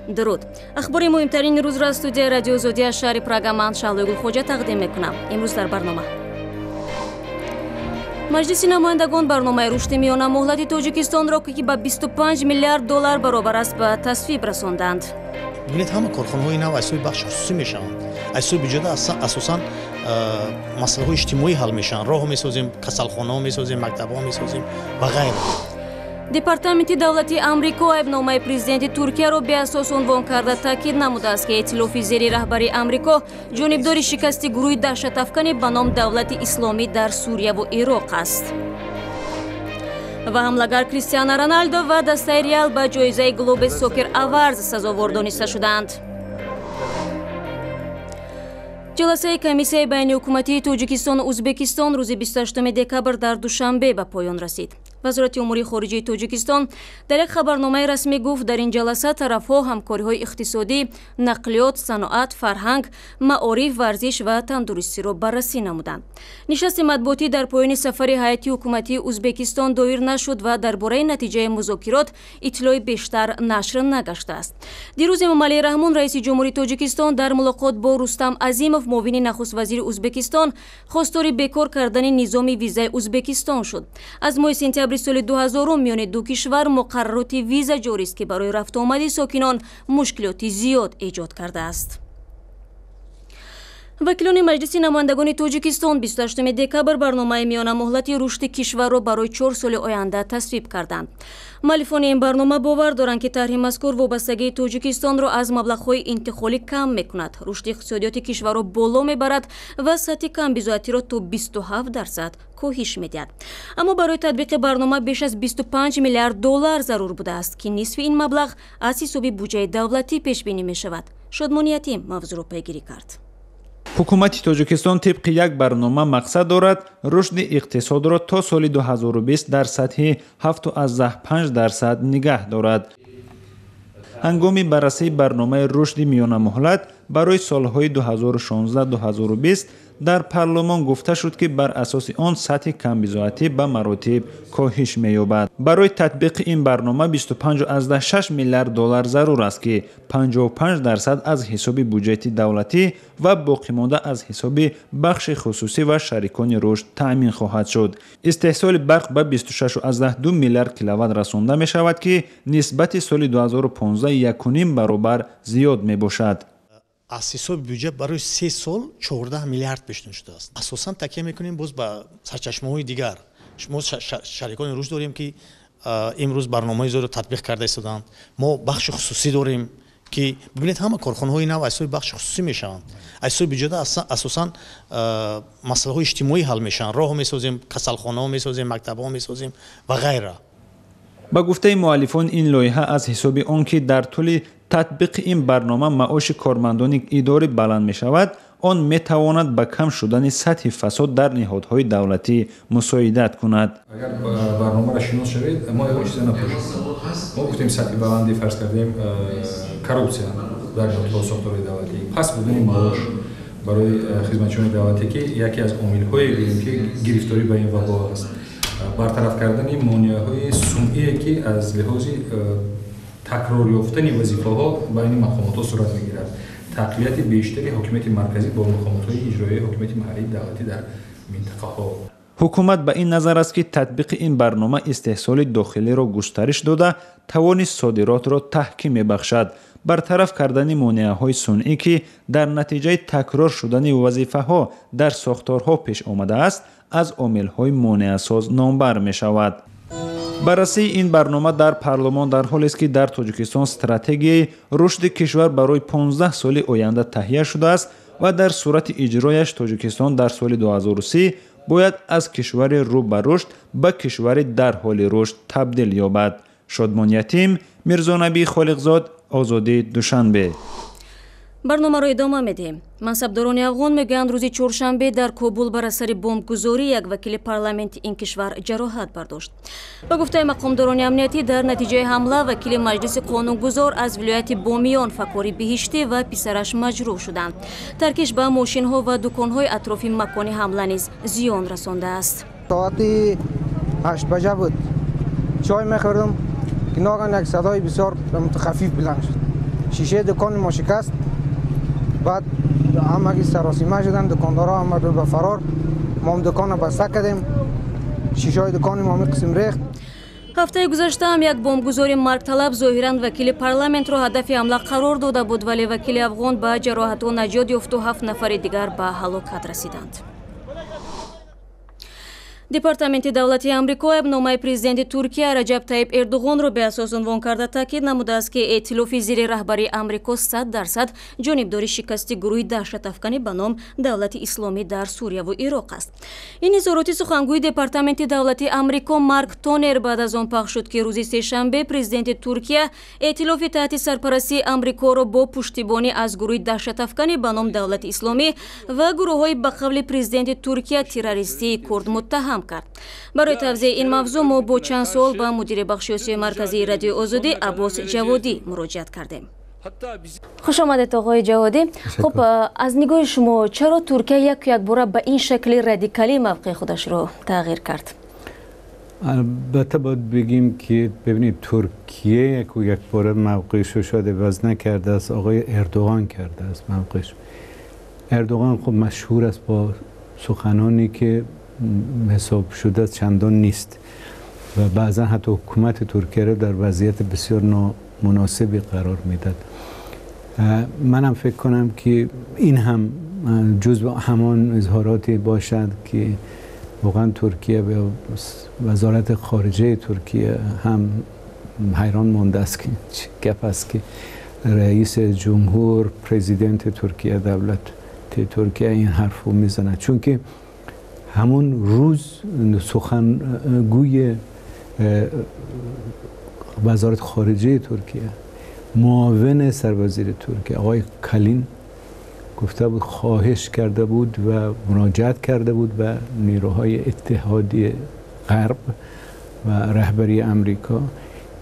Дуруд. Ахбори муҳимтарини рӯзро аз студияи Радиои Озодӣ аз шаҳри Прага ман, Шаҳлои Гулхоҷа, тақдим мекунам. Имрӯз дар барнома: Маҷлиси намояндагон барномаи рушди миёнамуҳлати Тоҷикистонро, ки ба 25 миллиард доллар баробар аст, ба тасвиб расонданд. Бибинед, ҳама корхонаҳои нав аз ҳисоби бахши хусусӣ мешаванд. Аз ҳисоби бюҷета асосан масъалаҳои иҷтимоӣ ҳал мешаванд: роҳ месозем, касалхонаҳо месозем, мактабҳо месозем ва ғайра. Департаменти давлатии Амрико айбномаи президенти Туркияро беасос унвон карда, таъкид намудааст, ки эътилофи зери раҳбарии Амрико ҷонибдори шикасти гурӯҳи даҳшатафкане ба ном Давлати Исломӣ дар Сурияву Ироқ аст. Ва ҳамлагар Кристиано Роналдо ва дастаи Реал ба ҷоизаи Global Soccer Awards сазовор дониста шуданд. Ҷаласаи комиссияи байниҳукуматии Тоҷикистону Ӯзбекистон рӯзи 28 декабр дар Душанбе ба поён расид. Вазорати умури хориҷии Тоҷикистон дар як хабарномаи расмӣ гуфт, дар ин ҷаласа тарафҳо ҳамкориҳои иқтисодӣ, нақлиёт, саноат, фарҳанг, маориф, варзиш ва тандурустиро баррасӣ намуданд. Нишасти матбуотӣ дар поёни сафари ҳайати ҳукуматии Ӯзбекистон доир нашуд ва дар бораи натиҷаи музокирот иттилои бештар нашр нагаштааст. Дирӯз Эмомалӣ Раҳмон, раиси ҷумҳури Тоҷикистон, дар мулоқот бо Рустам Азимов, муовини нахуствазири Ӯзбекистон, хостори бекор кардани низоми визаи Ӯзбекистон шуд. Аз моҳи сентябри соли 2000 миёни ду кишвар муқаррароти виза ҷорист, ки барои рафтуомади сокинон мушкилоти зиёд эҷод кардааст. Вакилони Маҷлиси намояндагони Тоҷикистон 28 декабр барномаи миёнамуҳлати рушди кишварро барои 4 соли оянда тасвиб карданд. Муаллифони ин барнома бовар доранд, ки тарҳи мазкур вобастагии Тоҷикистонро аз маблағҳои интиқолӣ кам мекунад, рушди иқтисодиёти кишварро боло мебарад ва сатҳи камбизоатиро то 27% коҳиш медиҳад. Аммо барои татбиқи барнома беш аз 25 миллиард доллар зарур будааст, ки нисфи ин маблағ аз ҳисоби буҷаи давлатӣ пешбинӣ мешавад. Шодмони Ятим мавзӯъро пайгирӣ кард. Ҳукумати Тоҷикистон тибқи як барнома мақсад дорад рушди иқтисодро то соли 2020 дар сатҳи 7,5% нигаҳ дорад. Ҳангоми баррасии барномаи рушди миёнамуҳлат барои солҳои 2016-2020 дар парлумон гуфта шуд, ки бар асоси он сатҳи камбизоатӣ ба маротиб коҳиш меёбад. Барои татбиқи ин барнома 25,6 миллиард доллар зарур аст, ки 55% аз ҳисоби буҷети давлатӣ ва боқимонда аз ҳисоби бахши хусусӣ ва шарикони рушд таъмин хоҳад шуд. Истеҳсоли барқ ба 26,2 миллиард киловатт расонда мешавад, ки нисбати соли 2015 1,5 баробар зиёд мебошад. Аз ҳисоби бюҷет барои 3 сол 14 миллиард пешниҳод шудааст. Асосан такя мекунем боз ба сарчашмаҳои дигар. Мо шарикони рушд дорем, ки имрӯз барномаҳои зиёдро татбиқ карда истоданд. Мо бахши хусусӣ дорем, ки бибинед, ҳама корхонаҳои нав аз ҳисоби бахши хусусӣ мешаванд. Аз ҳисоби бюҷета асосан масъалаҳои иҷтимоӣ ҳал мешаванд: роҳ месозем, касалхонаҳо месозем, мактабҳо месозем ва ғайра. Ба гуфтаи муаллифон, ин лоиҳа аз ҳисоби он ки дар тӯли татбиқи ин барнома маоши кормандони идорӣ баланд мешавад, он метавонад ба кам шудани сатҳи фасод дар ниҳодҳои давлатӣ мусоидат кунад. Агар барномаро шинос шавед, мо ягон чиза напӯшем. Мо гуфтем, сатҳи баланди, фарз кардем, коррупсия дар ниҳодҳо, сохторҳои давлатӣ, паст будани маош барои хизматчиёни давлатӣ, ки яке аз омилҳое гӯем, ки гирифторӣ ба ин вабо аст, бартараф кардани монеаҳои сунъие, ки аз лиҳози такрор ёфтани вазифаҳо байни мақомотҳо сурат мегирад, тақвияти бештари ҳокимияти марказӣ бо мақомотҳои иҷроияи ҳокимияти маҳаллии давлатӣ дар минтақаҳо. Ҳукумат ба ин назар аст, ки татбиқи ин барнома истеҳсоли дохилиро густариш дода, тавони содиротро таҳким мебахшад. Бартараф кардани монеаҳои сунъӣ, ки дар натиҷаи такрор шудани вазифаҳо дар сохторҳо пеш омадааст, аз омилҳои монеасоз номбар мешавад. Баррасии ин барнома дар парлумон дар ҳолест, ки дар Тоҷикистон стратегияи рушди кишвар барои 15 соли оянда таҳия шудааст ва дар сурати иҷрояш Тоҷикистон дар соли 2030 бояд аз кишвари рӯ ба рушд ба кишвари дар ҳоли рушд табдил ёбад. Шодмон Ятим, Мирзонабӣ Холиқзод, Озодӣ, Душанбе. Барномаро идома медиҳем. Мансабдорони афғон мегӯянд, рӯзи чоршанбе дар Кобул бар асари бомбгузорӣ як вакили парламенти ин кишвар ҷароҳат бардошт. Ба гуфтаи мақомдорони амниятӣ, дар натиҷаи ҳамла вакили маҷлиси қонунгузор аз вилояти Бомиён Факори Биҳиштӣ ва писараш маҷрӯҳ шуданд. Таркиш ба мошинҳо ва дуконҳои атрофи макони ҳамла низ зиён расондааст. Соати 8 баҷа буд, чой мехӯрдам, ки ногаҳон як садои бисёр хафиф баланд шуд. شیشه دکان ما شکست. بعد همگی سراسیمه شدن، دکاندارا همه به فرار. ما هم دکان بسته کردیم، شیشه های دکان ما قسم ریخت. Ҳафтаи гузашта ҳам як бомбгузори маргталаб зоҳиран вакили парламентро ҳадафи ҳамла қарор дода буд, вале вакили афғон ба ҷароҳатҳо наҷот ёфту ҳафт нафари дигар ба ҳалокат расиданд. Департаменти давлатии Амрико айбномаи президенти Туркия Раҷаб Таиб Эрдуғонро беасос унвон карда, таъкид намудааст, ки эътилофи зери раҳбарии Амрико 100% ҷонибдори шикасти гурӯҳи даҳшатафканӣ ба ном Давлати Исломӣ дар Сурияву Ироқ аст. Ин изҳороти сухангӯи Департаменти давлатии Амрико Марк Тонер баъд аз он пахш шуд, ки рӯзи сешанбе президенти Туркия эътилофи таҳти сарпарастии Амрикоро бо пуштибонӣ аз гурӯҳи даҳшатафканӣ ба ном Давлати Исломӣ ва гурӯҳҳои ба қавли президенти Туркия террористии курд муттаҳам кард. Барои тавзеҳи ин мавзӯъ мо бо чанд суол ба мудири бахши Осиёи Марказии Радиои Озодӣ Аббос Ҷаводӣ муроҷиат кардем. Хуш омадед, оғои Ҷаводӣ. Хуб, аз нигоҳи шумо чаро Туркия яку якбора ба ин шакли радикалӣ мавқеи худашро тағйир кард? البته باید بگیم که ببینید، ترکیه یک و یک باره موقعش رو شاید عوض نکرده است، آقای اردوغان کرده است موقعش. اردوغان خب مشهور است با سخنانی که حساب شده چندان نیست و بعضا حتی حکومت ترکیه رو در وضعیت بسیار نامناسبی قرار میداد. منم فکر کنم که این هم جزو همان اظهاراتی باشد که واقعا ترکیه و وزارت خارجه ترکیه هم حیران مانده است که گپ است که رئیس جمهور، پرزیدنت ترکیه، دولت ترکیه این حرف رو میزند، چون که همون روز سخنگوی وزارت خارجه ترکیه، معاون سروزیر ترکیه آقای کالین گفته بود، خواهش کرده بود و مراجعت کرده بود به نیروهای اتحادی غرب و رهبری امریکا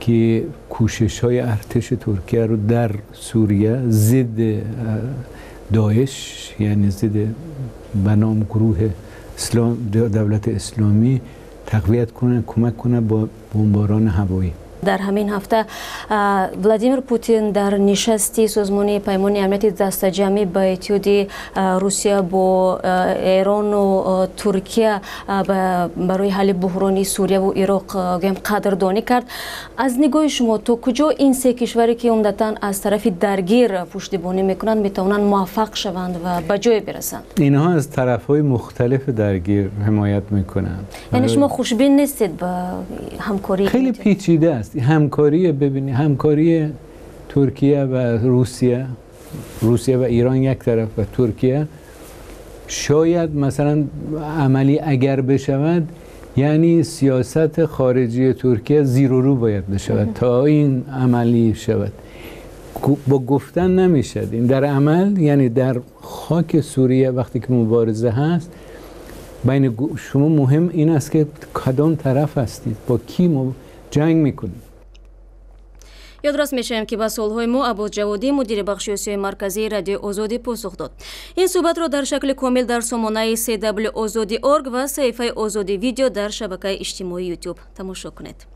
که کوشش های ارتش ترکیه رو در سوریه ضد داعش، یعنی ضد بنام گروه اسلام، دولت اسلامی تقویت کنه، کمک کنه با بمباران هوایی. Дар ҳамин ҳафта Владимир Путин дар нишасти Созмони Паймони Амнияти Дастаҷамъӣ ба иттиҳоди Русия бо Эрону Туркия барои ҳалли буҳрони Сурияву Ироқ гӯям қадрдонӣ кард. Аз нигоҳи шумо то куҷо ин се кишваре, ки умдатан аз тарафи даргир пуштибонӣ мекунанд, метавонанд муваффақ шаванд ва ба ҷое бирасанд? اینها از طرفهای مختلف درگیر حمایت میکنند. یعنی شما خوشبین نیستید به همکاری؟ خیلی پیچیده است همکاری. ببینید، همکاری ترکیه و روسیه، روسیه و ایران یک طرف و ترکیه، شاید مثلا عملی اگر بشود، یعنی سیاست خارجی ترکیه زیر و رو باید بشود تا این عملی شود. با گفتن نمیشد این در عمل، یعنی در خاک سوریه وقتی که مبارزه هست بین شما، مهم این است که کدام طرف هستید، با کی جنگ میکنید. Ёдрас мешавем, ки ба суолҳои мо Аббос Ҷаводӣ, мудири бахши Осиёи Марказии Радиои Озодӣ, посух дод. Ин суҳбатро дар шакли комил дар сомонаи cw озодӣ орг ва саҳифаи Озодӣ Видео дар шабакаи иҷтимоии Ютуб тамошо кунед.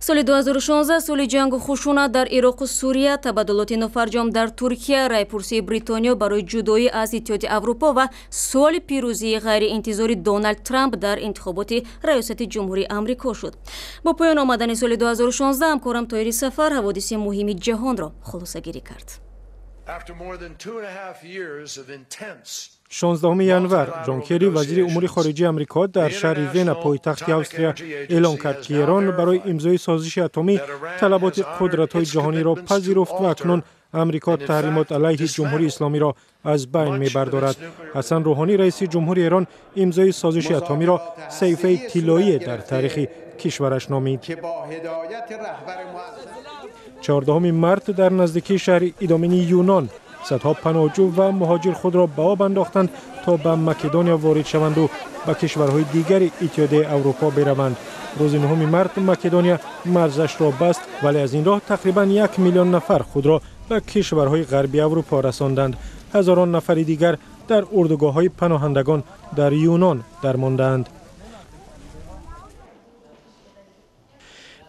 Соли 2016 соли ҷангу хушунат дар Ироқу Сурия, табаддулоти нофарҷом дар Туркия, райпурсии Бритониё барои ҷудоӣ аз Иттиҳоди Аврупо ва соли пирӯзии ғайриинтизори Доналд Трамп дар интихоботи раёсати ҷумҳурии Амрико шуд. Бо поён омадани соли 2016 ҳамкорам Тоҳири Сафар ҳаводиси муҳими ҷаҳонро хулосагирӣ кард. 16 январ Ҷон Керри, вазири умури хориҷии Амрико, дар шаҳри Вена, пойтахти Австрия, эълон кард, ки Эрон барои имзои созиши атомӣ талаботи қудратҳои ҷаҳониро пазируфт ва акнун Амрико таҳримот алайҳи Ҷумҳурии Исломиро аз байн мебардорад. Ҳасан Рӯҳонӣ, раиси ҷумҳури Эрон, имзои созиши атомиро саҳифаи тиллоие дар таърихи кишвараш номид. 14 март дар наздикии шаҳри Идомини Юнон садҳо паноҳҷӯ ва муҳоҷир худро ба об андохтанд, то ба Македония ворид шаванду ба кишварҳои дигари Иттиҳодияи Аврупо бираванд. Рӯзи 9 март Македония марзашро баст, вале аз ин роҳ тақрибан 1 миллион нафар худро ба кишварҳои ғарби Аврупо расонданд. Ҳазорон нафари дигар дар урдугоҳҳои паноҳандагон дар Юнон дармондаанд.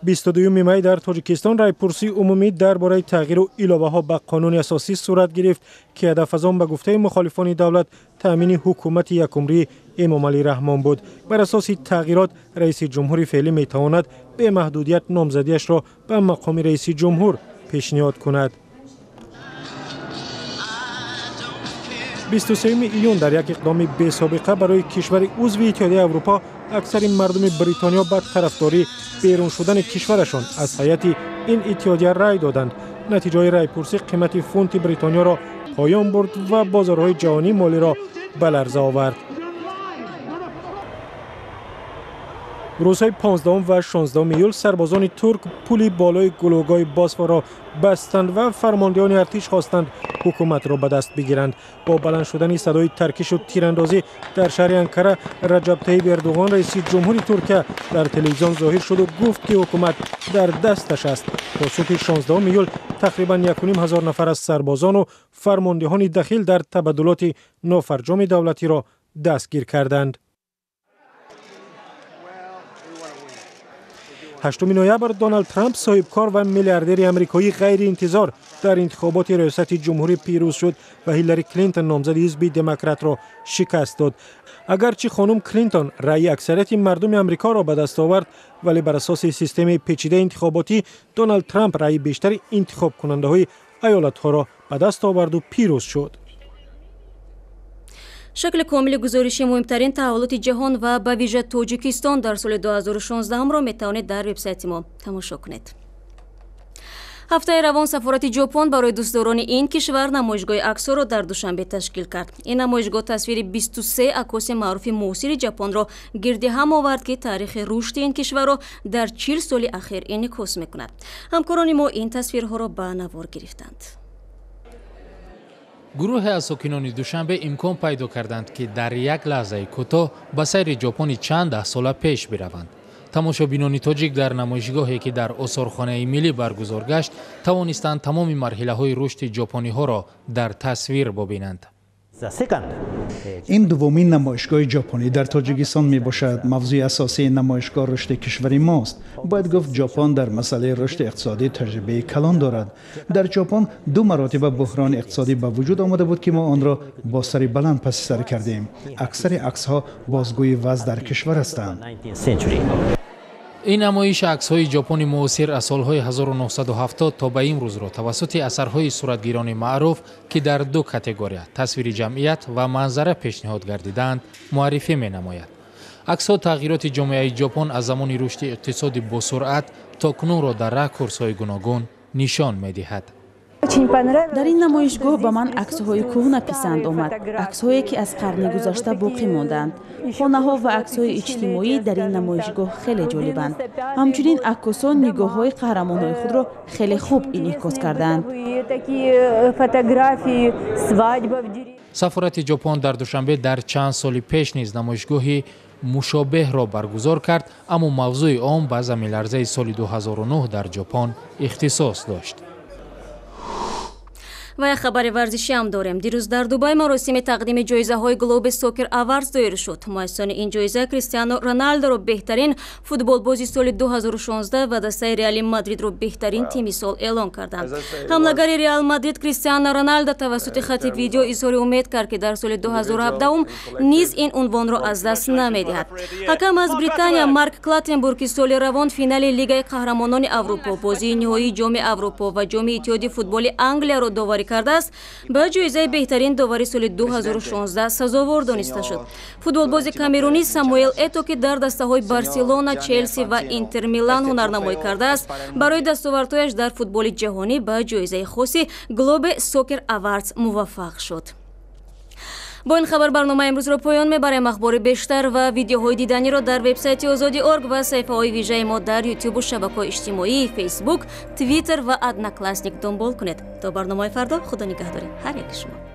22 май дар Тоҷикистон райпурсии умумӣ дар бораи тағйиру иловаҳо ба қонуни асосӣ сурат гирифт, ки ҳадаф аз он ба гуфтаи мухолифони давлат таъмини ҳукумати якумрии Эмомалӣ Раҳмон буд. Бар асоси тағйирот раиси ҷумҳури феълӣ метавонад бемаҳдудият номзадиашро ба мақоми раиси ҷумҳур пешниҳод кунад. 23 июн дар як иқдоми бесобиқа барои кишвари узви Иттиҳодияи Аврупо аксари мардуми Бритониё ба тарафдории берун шудани кишварашон аз ҳайати ин иттиҳодия рай доданд. Натиҷаи райпурсӣ қимати фунти Бритониёро поён бурд ва бозорҳои ҷаҳонии молиро ба ларза овард. Рӯзҳои 15 ва 16 июл сарбозони турк пули болои гулӯгоҳи Босфорро бастанд ва фармондеҳони артиш хостанд ҳукуматро ба даст бигиранд. Бо баланд шудани садои таркишу тирандозӣ дар шаҳри Анкара Раҷаб Тайиб Эрдуғон раиси ҷумҳури Туркия дар телевизион зоҳир шуду гуфт, ки ҳукумат дар дасташ аст. То субҳи 16 июл тақрибан 1500 нафар аз сарбозону фармондеҳони дахил дар табаддулоти нофарҷоми давлатиро дастгир карданд. 8 ноябр Доналд Трамп соҳибкор ва миллиардери амрикоӣ ғайриинтизор дар интихоботи раёсати ҷумҳурӣ пирӯз шуд ва Ҳиллари Клинтон номзади ҳизби демократро шикаст дод. Агарчи хонум Клинтон раъи аксарияти мардуми Амрикоро ба даст овард, вале бар асоси системаи печидаи интихоботӣ Доналд Трамп раъи бештари интихобкунандаҳои аёлатҳоро ба даст оварду пирӯз шуд. Шакли комили гузориши муҳимтарин таҳаввулоти ҷаҳон ва ба вижа Тоҷикистон дар соли 2016-ро метавонед дар вебсайти мо тамошо кунед. Ҳафтаи равон сафорати Ҷопон барои дӯстдорони ин кишвар намоишгоҳи аксҳоро дар Душанбе ташкил кард. Ин намоишгоҳ тасвири 23 аккоси маъруфи муосири Ҷапонро гирди ҳам овард, ки таърихи рушди ин кишварро дар 40 соли ахир инъикос мекунад. Ҳамкорони мо ин тасвирҳоро ба навор гирифтанд. Гурӯҳе аз сокинони Душанбе имкон пайдо карданд, ки дар як лаҳзаи кӯтоҳ ба сайри Ҷопони чанд даҳсола пеш бираванд. Тамошобинони тоҷик дар намоишгоҳе, ки дар осорхонаи миллӣ баргузор гашт, тавонистанд тамоми марҳилаҳои рушди ҷопониҳоро дар тасвир бибинанд. Ин дуввумин намоишгоҳи ҷопонӣ дар Тоҷикистон мебошад. Мавзӯи асосии намоишгоҳ рушди кишвари мост. Бояд гуфт, Ҷопон дар масъалаи рушди иқтисодӣ таҷрибаи калон дорад. Дар Ҷопон ду маротиба буҳрони иқтисодӣ ба вуҷуд омада буд, ки мо онро бо сари баланд паси сар кардем. Аксари аксҳо бозгӯи вазъ дар кишвар ҳастанд. Ин намоиш аксҳои ҷопони муосир аз солҳои 1970 то ба имрӯзро тавассути асарҳои суратгирони маъруф, ки дар ду категория тасвири ҷамъият ва манзара пешниҳод гардидаанд, муаррифӣ менамояд. Аксҳо тағйироти ҷомеаи Ҷопон аз замони рушди иқтисоди босуръат то кунунро дар ракурсҳои гуногун нишон медиҳад. Дар ин намоишгоҳ ба ман аксҳои кӯҳна писанд омад, аксҳое ки аз қарни гузашта боқӣ мондаанд. Хонаҳо ва аксҳои иҷтимоӣ дар ин намоишгоҳ хеле ҷолибанд. Ҳамчунин аккосон нигоҳҳои қаҳрамонҳои худро хеле хуб инъикос кардаанд. Сафорати Ҷопон дар Душанбе дар чанд соли пеш низ намоишгоҳи мушобеҳро баргузор кард, аммо мавзӯи он ба заминларзаи соли 2009 дар Ҷопон ихтисос дошт. Ва як хабари варзишӣ ҳам дорем. Дирӯз дар Дубай маросими тақдими ҷоизаҳои Globe Soccer Awards доир шуд. Муассисони ин ҷоиза Кристиано Роналдоро беҳтарин футболбози соли 2016 ва дастаи Реали Мадридро беҳтарин тими сол эълон карданд. Ҳамлагари Реал Мадрид Кристиано Роналдо тавассути хати видео изҳори умед кард, ки дар соли 2017 низ ин унвонро аз даст намедиҳад. Ҳакам аз Британия Марк Клаттенбург, ки соли равон финали Лигаи қаҳрамонони Аврупо, бозии ниҳоии Ҷоми Аврупо ва Ҷоми Иттиҳоди футболи Англияро доварӣ кардааст, ба ҷоизаи беҳтарин довари соли 2016 сазовор дониста шуд. Футболбози камерунӣ Самуэл Это, ки дар дастаҳои Барселона, Челси ва Интер Милан ҳунарнамоӣ кардааст, барои дастовардҳояш дар футболи ҷаҳонӣ ба ҷоизаи хоси Globe Soccer Awards муваффақ шуд. Бо ин хабар барномаи имрӯзро поён мебарем. Ахбори бештар ва видеоҳои диданиро дар вебсайти Озоди Орг ва саҳифаҳои вижаи мо дар Ютубу шабакаҳои иҷтимоӣ, Фейсбук, Твиттер ва Одноклассник дунбол кунед. То барномаи фардо, худо нигаҳдори ҳар яки шумо.